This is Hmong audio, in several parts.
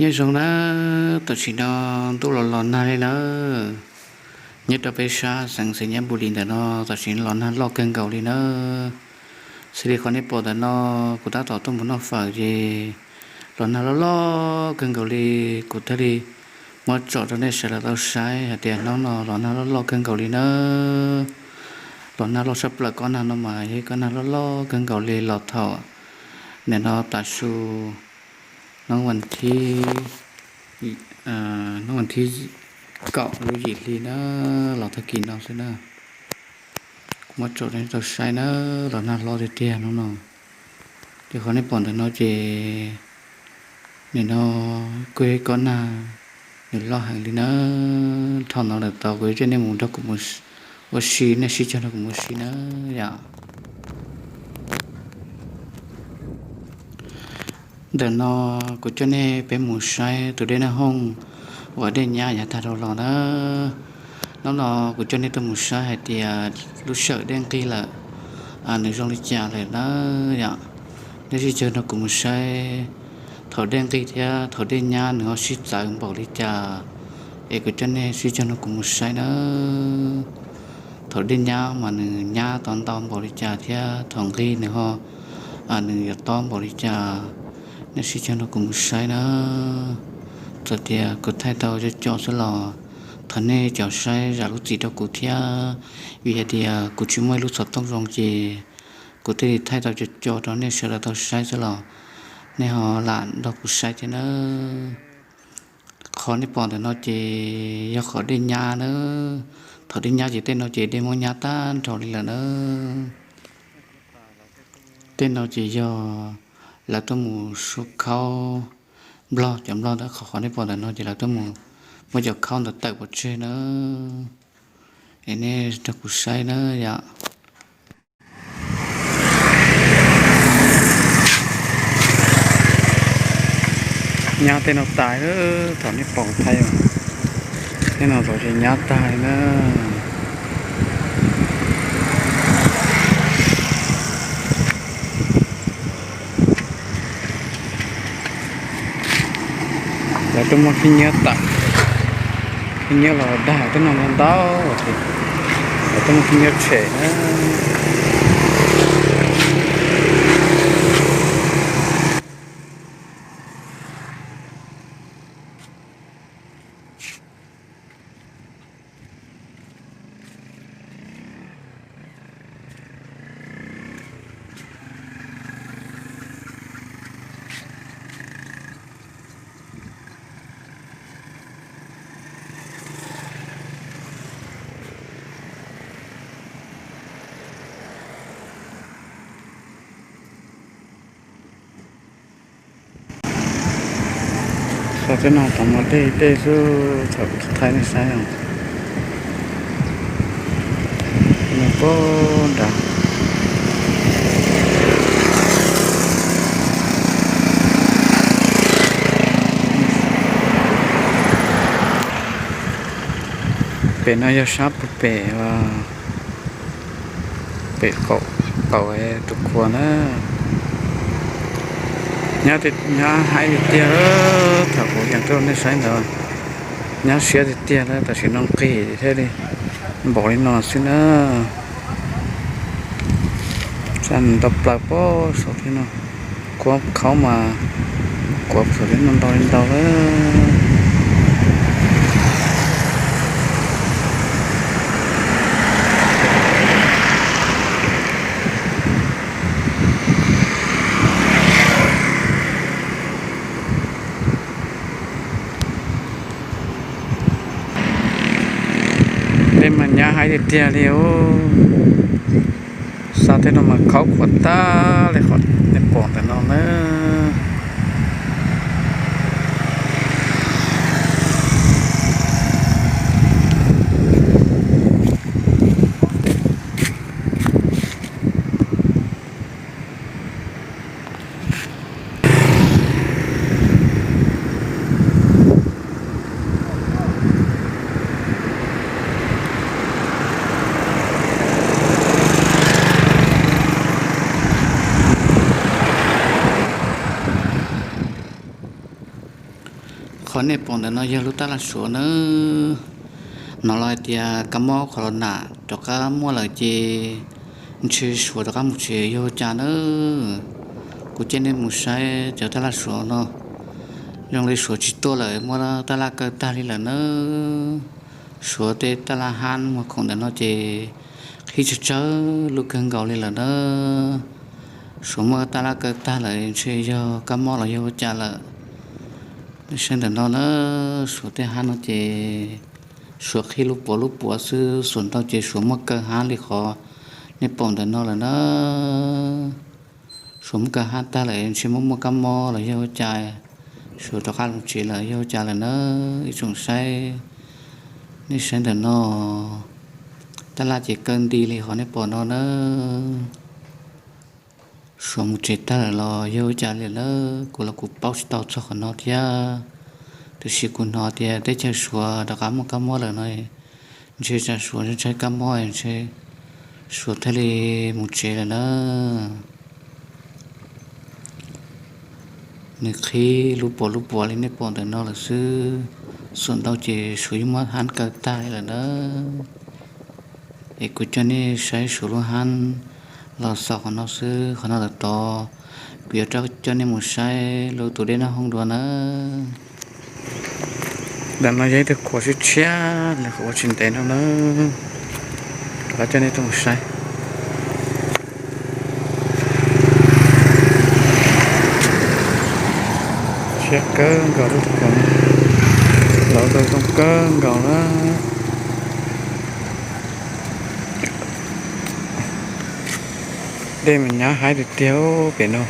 Nyob zoo na, tam sim no ntuj los los nag li na. Nyob rau peb sab xeev Xais Nyab Npus Lis ntawm no tam sim no los nag loj kawg nkaus li na. Xws li qhov nej pom ntawm no, kuv tab tom tuaj mus noj fawm ces los nag loj loj kawg nkaus li. Kuv thiaj li muab tsom rau nej sawv daws tau saib hais tias hnub no los nag loj loj kawg nkaus li na. Los nag loj saj plaws, kob nag no mas yog kob nag loj loj kawg nkaus li los thaum nim no tav su hnub vas thib, hnub vas thib kaum lub yim hli na, los tag kis no xwb na. Kuv muab tsom rau nej tau saib na, los nag hlob tiag tiag no no. Ces qhov nej pom ntawm no ces nim no kuj yog kob nag, nws loj heev li na. Thaum no lawm tau kuv yuav coj nej mus nrog kuv mus ua si, nej sib cog nrog kuv mus ua si na yom. Ntawm no kuv coj nej peb mus saib tus dej Naj Hooj uas dej nyab yav tag dhau los na. Hnub no kuv coj nej tuaj mus saib hais tias lub sij hawm dej nqig lawm, nws zoo li cas lawm na yom. Nej sib cog nrog kuv mus saib thaum dej nqig thiab thaum dej nyab nws ho sib txawv npaum li cas, es kuv coj nej sib cog nrog kuv mus saib na. Thaum dej nyab mas nws nyab tau ntau npaum li cas thiab thaum nqig nws ho, nws yuav tob npaum li cas, nej sib cog nrog kuv mus saib na. Txawm tias kuv thaij tau co co xwb los thov nej cov saib zam lub txim rau kuv thiab, vim hais tias kuv tsis muaj ib lub xov tooj zoo ces kuv thiaj li thaij tau co co rau nej sawv daws tau saib xwb los nej ho lam nrog kuv saib thiab na. Qhov nej pom ntawm no ces yog qhov dej nyab na. Thaum dej nyab ces tej no ces dej muab nyab tag nrho li lawm na. Tej no ces yog lawv tuaj mus sub khaub nplog, cov nplog ntawd, qhov qhov nej pom ntawm no ces lawv tuaj mus muab cov khaub ntawd tawm pov tseg na. Es nej nrog kuv saib na yom. Nyab tej no tas, thaum nej pom thaij, tej no tau ces nyab tag li na. Lawv tuaj muab khib nyiab tawm, khib nyiab los dag tej no ntau ntau, lawv tuaj muab khib nyiab tshem na. Xav tej no thaum no dej dej xwb, thaum kuv thaij nej saib os, no pab nrad. Pem no yog sab puag pem, pem qaum tus khuas na. Nyab, nyab haib tiag tiag, thaum kuv yees tuaj nej saib ntawd, nyab siab tiag tiag na, tam sim no nqig thiab li npaum li no xwb na. Tsa ntau plaws pob saum thiab no, kuav khaub mas kuav saum thiab no ntau li ntau lawm. Tej mas nyab haib tiag tiag li os. Xa tej no mas khaub khuav tag li qhov nej pom ntawm no na. Qhov nej pom ntawm no yog lub tab laj Suav nawb. Hnov los hais tias kab mob qhov los nag rov qab muaj lawm ces ntshe Suav rov qab mus tsev yog ua cas nawb. Kuv coj nej mus saib cov tab laj Suav no. Zoo li Suav tsis tuaj lawm, muab tab laj kaw tag li lawm nawb. Suav tej tab laj hab muag khoom ntawm no ces qhib tsawg tsawg lub kawg nkaus li lawm nawb. Suav muab tab laj kaw tag lawm ntshe yog kab mob los yog ua cas lawm. Saib ntawm no na, Suav tej hab no ces Suav qhib lub puav lub puav xwb, Suav ntau ces Suav muab kaw hab li qhov nej pom ntawm no lawm na. Suav muab kaw hab tag lawm ntshe muaj muaj kab mob los yog ua cas, Suav rov qab los tsev lawm yog ua cas lawm na. Ib tsoom saib, nej saib ntawm no, tab laj ces kaw nti li qhov nej pom no na. Suav mus tsev tag lawm los yog ua cas li na, kuv los kuv paub tsis tau txog qhov no thiab. Tiam sis kuv hnov tias teb chaws Suav rov qab muaj kab mob lawm no, ntshe tsam Suav ntshai kab mob ntshe Suav thiaj li mus tsev lawm na. Nws qhib lub puav lub puav li nej pom ntawm no lawm xwb, Suav ntau ces Suav yeej muab hab kaw tag li lawm na. Es kuv coj nej saib Suav lub hab los xaus qhov no xwb, qhov no lawm tod kuv yuav rov coj nej mus saib lub tus dej Naj Hoob dua na. Ntawm no yog ib tug khuam tshiab tshiab, nws qhuav ua tsis ntev no na, rov qab coj nej tuaj mus saib. Tshiab kawg nkaus lub khuam, lawv tau zoo kawg nkaus na. Dej mas nyab haib tiag tiag pem no,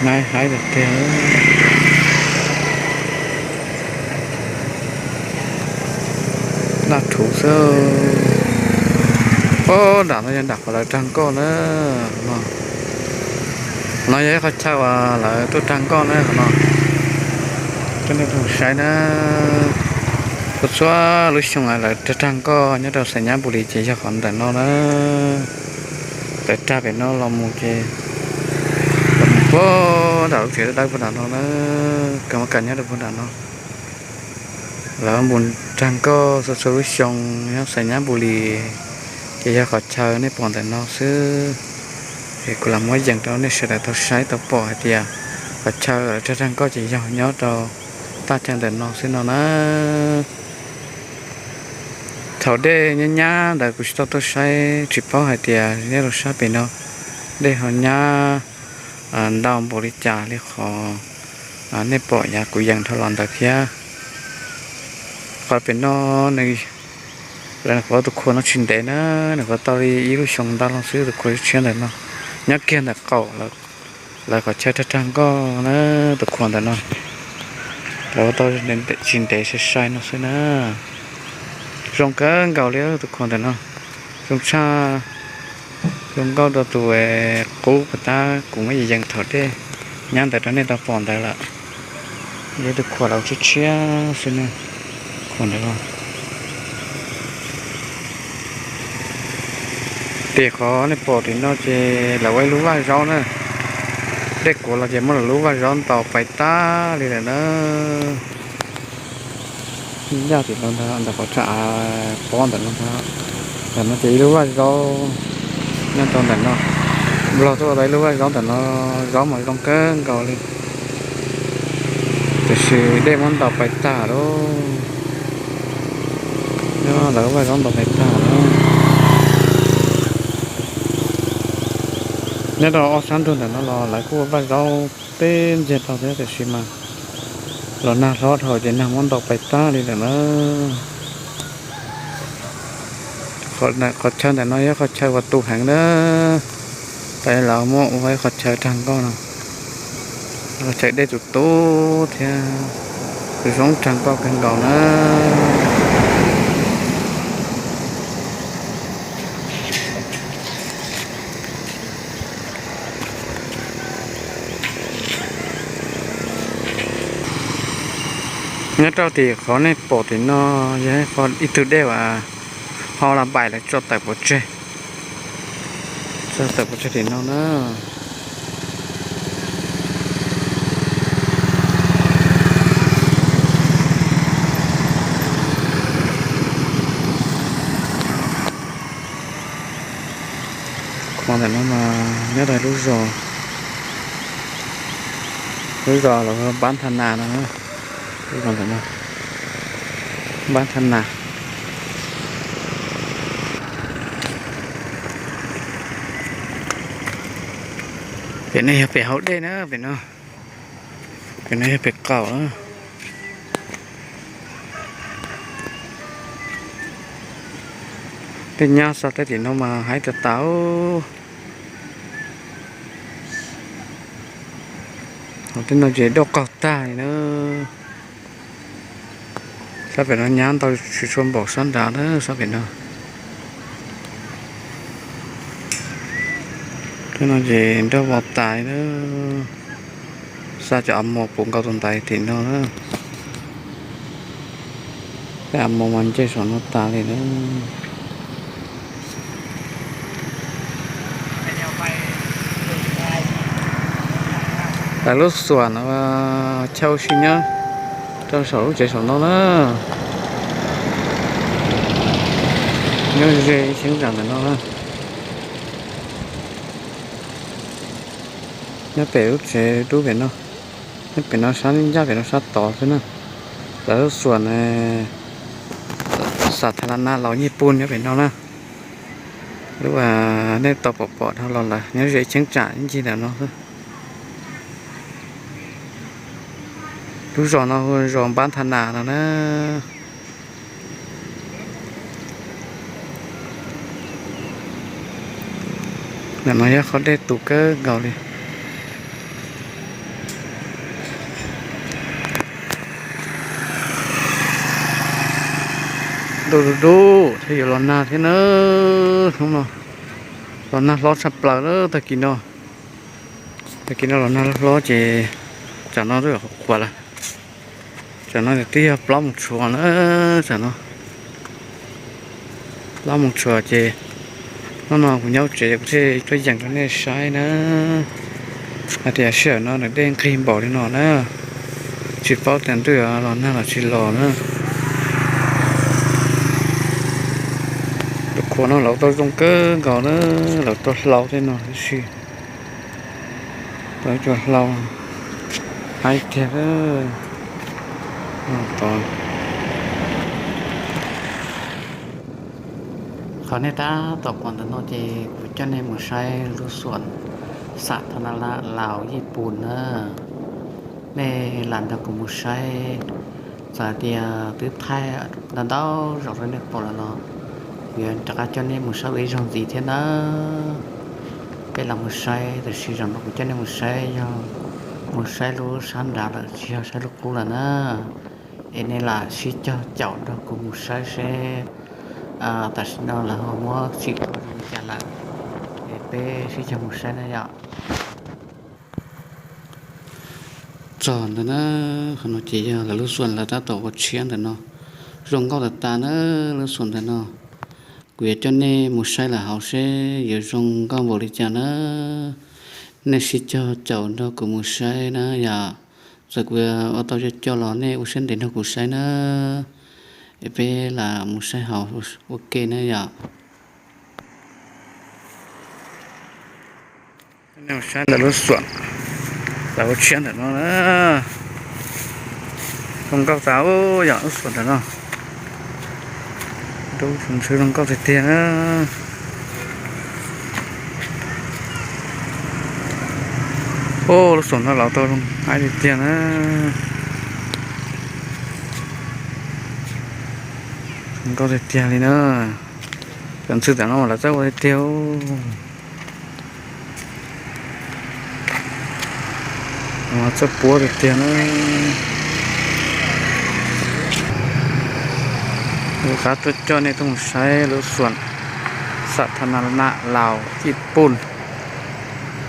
nyab haib tiag tiag. Laj rhuv xwb. Ob, nram no yog nram qhov lawv rag nkoj na. Qhov no yog ib qhov chaw uas lawv tuaj rag nkoj na qhov no. Coj nej tuaj saib na. Txhua txhua lub xyoo lawv rag rag nkoj nyob rau Xais Nyab Npus Lis ces yog qhov ntawm no na. Lawv rag pem no los mus ces los mus puag nram lub tsev dawb dawb puag nram no na, kawg muab kaw nyob rau puag nram no. Lawv mus rag nkoj txhua txhua lub xyoo nyob Xais Nyab Npus Lis, ces yog qhov chaw nej pom ntawm no xwb. Es kuv lam muab yees rau nej sawv daws tau saib tau pom hais tias qhov chaw lawv rag rag nkoj ces yog nyob rau thaj chaw ntawm no xwb no na. Thaum dej nyab nyab ntawd kuv tsis tau tuaj saib tsis paub hais tias nyob rau sab pem no dej ho nyab ntau npaum li cas li qhov nej pom yav kuv yees dhau los ntawd thiab. Qhov pem no nws, lawv nyuam qhuav tus khuam no tsis ntev na, nyuam qhuav tau li ib lub xyoo ntau lawm xwb tus khuam tshiab ntawm no. Nyob kiag ntawm qaum lawv qhov chaw rag rag nkoj na, tus khuam ntawm no. Lawv ua tau tsis ntev sai sai no xwb na. Zoo kawg nkaus li tus khuam ntawm no. Zoo tshaj, zoo nkauj dua tus qub puas tab kuv muab yees thaum dej nyab ntawd rau nej tau pom ntawd lawm. Yog tus khuam lawv tshiab tshiab xwb na, khuam ntawd. Tim qhov nej pom tim no ces lawv ua ib lub vaj zaub na. Dej kuav los ces muab lawv lub vaj zaub ntaus pais tag li lawm na. Ncaj tim no ntag, ntawm qhov chaw av pob ntawm no ntag. Ntawm no ces ib lub vaj zaub nyob rau ntawm no. Nplog tuaj ua tau ib lub vaj zaub ntawm no, zaub mas zoo kawg nkaus li. Tiam sis dej muab ntaus pais tag lawm. Nyob lawv vaj zaub ntaus pais tag lawm. Nyob rau ob sab ntug ntawm no los lawv kuj ua vaj zaub teb ntxiag tau thiab tiam sis mas los nag hlob dhau ces nag muab ntaus pais tag li lawm na. Qhov chaw ntawm no yog qhov chaw uas tu heev na, tas lawv muab ua ib qhov chaw rag nkoj no, qhov chaw dej tus tub thiab tus zoo rag nkoj kawg nkaus na. Nyob rau tim qhov nej pom tim no yog ib tug dej uas ho la baim lawv tso tawm pov tseg, tso tawm pov tseg tim no na. Nyob rau lub zos, lub zos los Npab Tha Nas no, lub zos ntawm no, Npab Tha Nas. Pem no yog pem hauv dej na, pem no, pem no yog pem qaum na. Tej nyab xa tej tim no mas haib tas tas. Hauv tej no ces daj qaug tag li na. Sab pem no nyab ntau tsis tshua npaum sab nrad na, sab pem no. Tej no ces nroj vau tas li na. Xa cov av mos puv nkaus tus ntaiv tim no na. Tej av mos mas nce saum no tas li na. Lawv lub xuam no chaw ua si nyob rau saum lub tsev saum no na. Nyob ze ib cheeb tsam ntawm no na. Nyob pem lub tsev dub pem no, nyob pem no sab ncaj pem no sab tod xwb na. Lawv lub xuam na, xa tha la na laus nyij pun nyob pem no na. Lub nej tau pom pom dhau los lawm nyob ze cheeb tsam ib ncig ntawm no xwb. Lub zos no hu zos Npab Tha Nas no na. Ntawm no yog qhov dej tu kawg nkaus li. Ntuj du du thiab yuav los nag thiab na. Hnub no los nag hlob tshaj plaws na, tag kis no. Tag kis no los nag hlob ces tsam no twb qhuav lawm. Tsam no twb yog plaub moos tshuav na, tsam no plaub moos tshuav ces hnub no kuv nyob tsev kuv thiaj tuaj yees rau nej saib na. Hais tias sij hawm no nws dej nqig npaum li no na, tsis paub tias ntuj los nag los tsis los na. Tus qhua no lawv tau zoo kawg nkaus na, lawv tau hlau tej no tab sis lawv cua hlau haib tiag. Qhov nej tab tom pom ntawm no ces kuv coj nej mus saib lub xuam xam tha na la laus Yij Pun na. Nej lam nrog kuv mus saib, txawm tias twb thaij ntau ntau zaus rau nej pom lawm los kuv yuav rov qab coj nej mus saib ua ib zaug ntxiv thiab na. Peb lam mus saib, tab sis zaum no kuv coj nej mus saib yog mus saib lub sab nrad lawm tsis yog saib lub qub lawm na. Es nej lam sib cog caum nrog kuv mus saib seb tam sim no lawv ho muab tsim tau zoo li cas lawm. Es peb sib cog mus saib na yom. Txog ntawd na, qhov no ces yog lawv lub xuam lawv tab tom ua tshiab ntawm no. Zoo nkauj tas tas na lub xuam ntawm no. Kuv yuav coj nej mus saib lawm hauv seb yuav zoo nkauj npaum li cas na. Nej sib cog caum nrog kuv mus saib na yom. Txawm kuv ua tau coj coj los nej ua siab ntev nrog kuv saib na. Es peb lam mus saib hauv ua ke na yom. Saib lawv lub xuam, lawv ua tshiab ntawm no na. Zoo nkauj tas yom lub xuam ntawm no. Lub xuam zoo nkauj tiag tiag na. Lub xuam no lawv tau zoo haib tiag tiag na. Zoo nkauj tiag tiag li na. Cov ntxhw tam no mas lawv txawj ua tiag tiag. Txawj puab tiag tiag na. Kuv xav tuaj coj nej tuaj mus saib lub xuam xam tha na la laus Yij Pun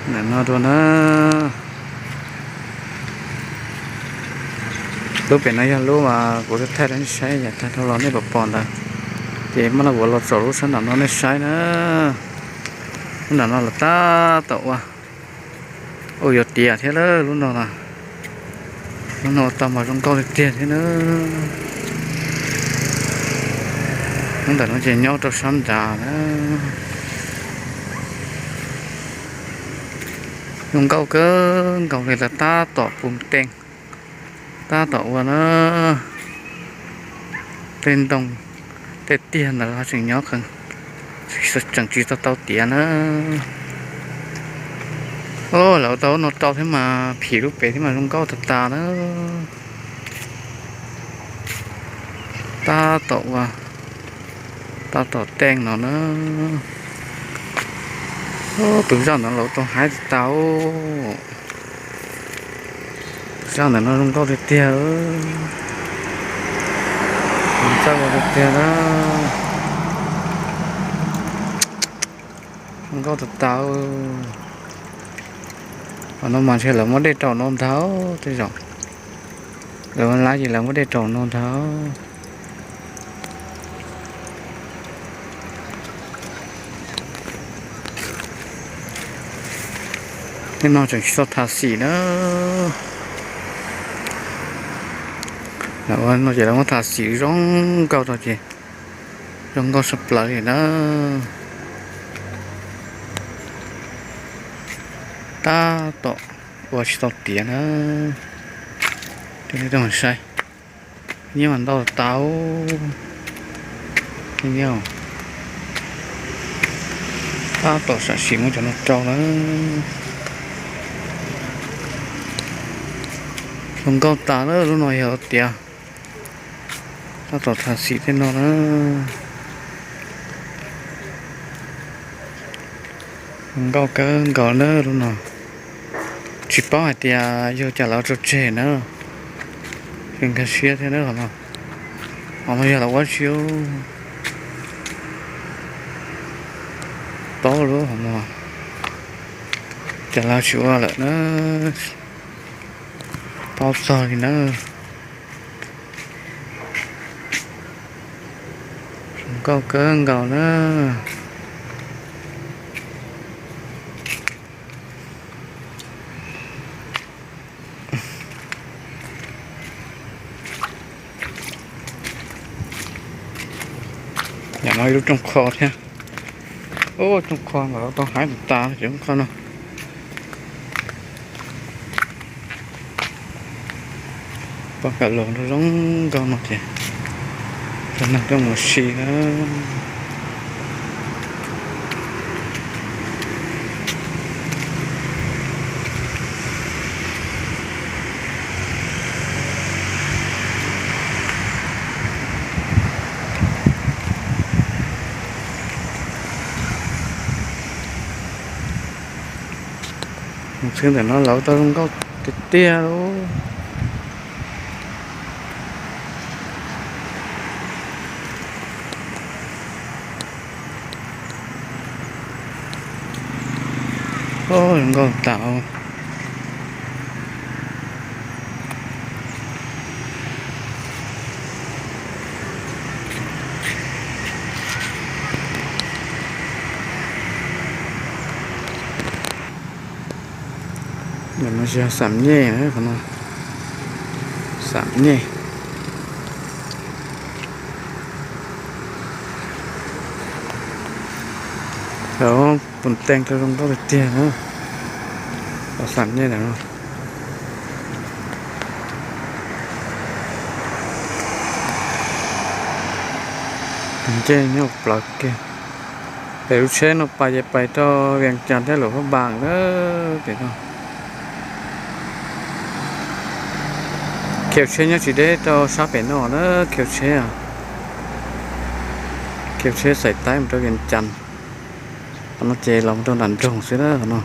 ntawm no dua na. Lub pem no yog lub kuv thaij rau nej saib yav tag dhau los nej pom pom ntawd. Ces mam li kuv los tsom lub sab nram no nej saib na. Lub nram no los tab tom ua, ua yuav tiav thiab lawm lub no. Lub no ua tau mas zoo nkauj tiag tiag thiab na. Lub ntawm no ces nyob rau sab nrad na. Zoo nkauj kawg nkaus li, tab tom pus teej, tab tom ua na, tej ntoo tej tiag ntawd los tseem nyob, tseem tsis tau tau tiav na. Lawv tau no rau thiab mas phim lub pem thiab mas zoo nkauj tas tas na. Tab tom ua, tab tom teej no na. Tus zaj ntawd los tau haib tas tas. Zaj ntawm no zoo nkauj tiag tiag. Zaj ua tiag tiag na. Zoo nkauj tas tas. Qhov no mas ntshe lawv muab dej rau no ntag tej zaum. Lawv lab ces lawv muab dej rau no ntag. Tej no tseem tsis tau tham xim na. Lawv ua no ces lawv muab tham xim zoo nkauj rau ces zoo nkauj sab plaws li na. Tab tom ua tsis tau tiav na. Tej no saib, nyiaj mas ntau tas. Tab tom sam sim muab cov no rau na. Zoo nkauj tas na, lub no yog tiav. Tab tom tham xim tej no na. Zoo nkauj kawg nkaus na lub no. Tsis paub hais tias yog cas lawv tso tseg na. Ces nkag siab thiab na qhov no. Qhov no yog lawv ua tsi, paub lub hov no, ces lawv tsis ua lawm na. Paub txog li na. Zoo nkauj kawg nkaus na. Yam no ib lub rooj qho thiab. Ub, rooj qho ntawm tau haib tas tas cov rooj qho no. Poj kam los nrog zoo nkauj no ces cov neeg tuaj mus si na. Mus txog ntawm no lawv tau zoo nkauj tiag tiag li. Zoo nkauj tas. Ntawm no yog xam nyej, xam nyej. Pus teej rau zoo nkauj tiag tiag na. Xam nyej ntawm no. Ncej nyob plawv kiag. Pem lub tsheb no pais ces pais rau Vias Cas thiab Luam Phab Npas na. Pem no khiv tsheb nyob tsis deb rau sab pem no na, khiv tsheb, khiv tsheb xaim taib mus rau Vias Cas. Qhov no ces los mus rau nram nroog xwb na qhov no.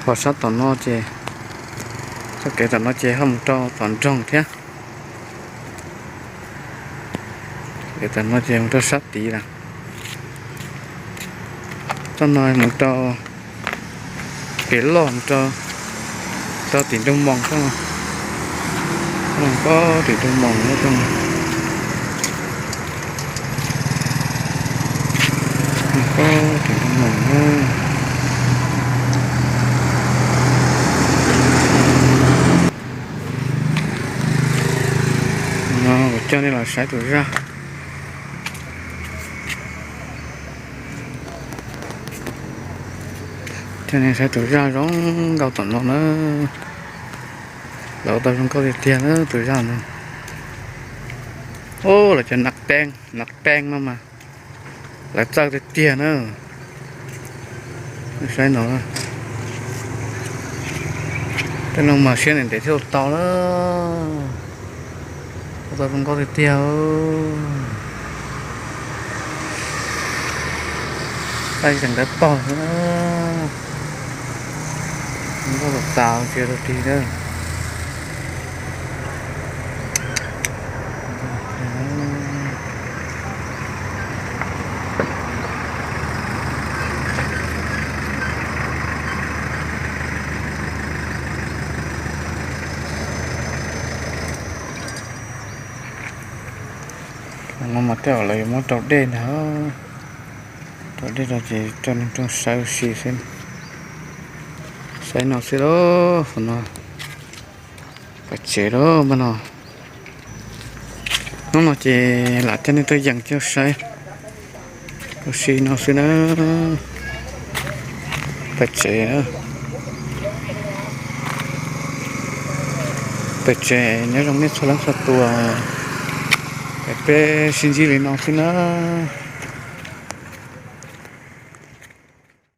Ho sab tom no ces, txoj kev tom no ces ho mus rau tom nroog thiab. Kev tom no ces mus rau sab tid lawm. Txoj no mus rau kev loj mus rau, rau tim Nroog Moos, Nroog Moos, Nroog Moos. No kuv coj nej los saib tus zaj. Saib tus zaj zoo nkauj tom no na. Lawv ua tau zoo nkauj tiag tiag na tus zaj no. Ub, lawv cov nab peeb, nab peeb no mas lawv txawj tiag tiag na. Saib no, tej no mas siab ntev ntev thiaj ua tau na. Ua tau zoo nkauj tiag tiag. Saib tseem ntawd pog na. Nkauj tas tas tsis rau tig na. No mas tej zaum lawv yuav muab rau dej ntag. Rau dej rau ces rau neeg rooj saib ua si xwb. Saib no xwb lauj, no pem tsev lauj mas no. Hnub no ces lam coj nej tuaj yees coj saib ua si no xwb na. Pem tsev, pem tsev nyob zoo nej txhua leej txhua tus. Es peb sib ntsib li no xwb na.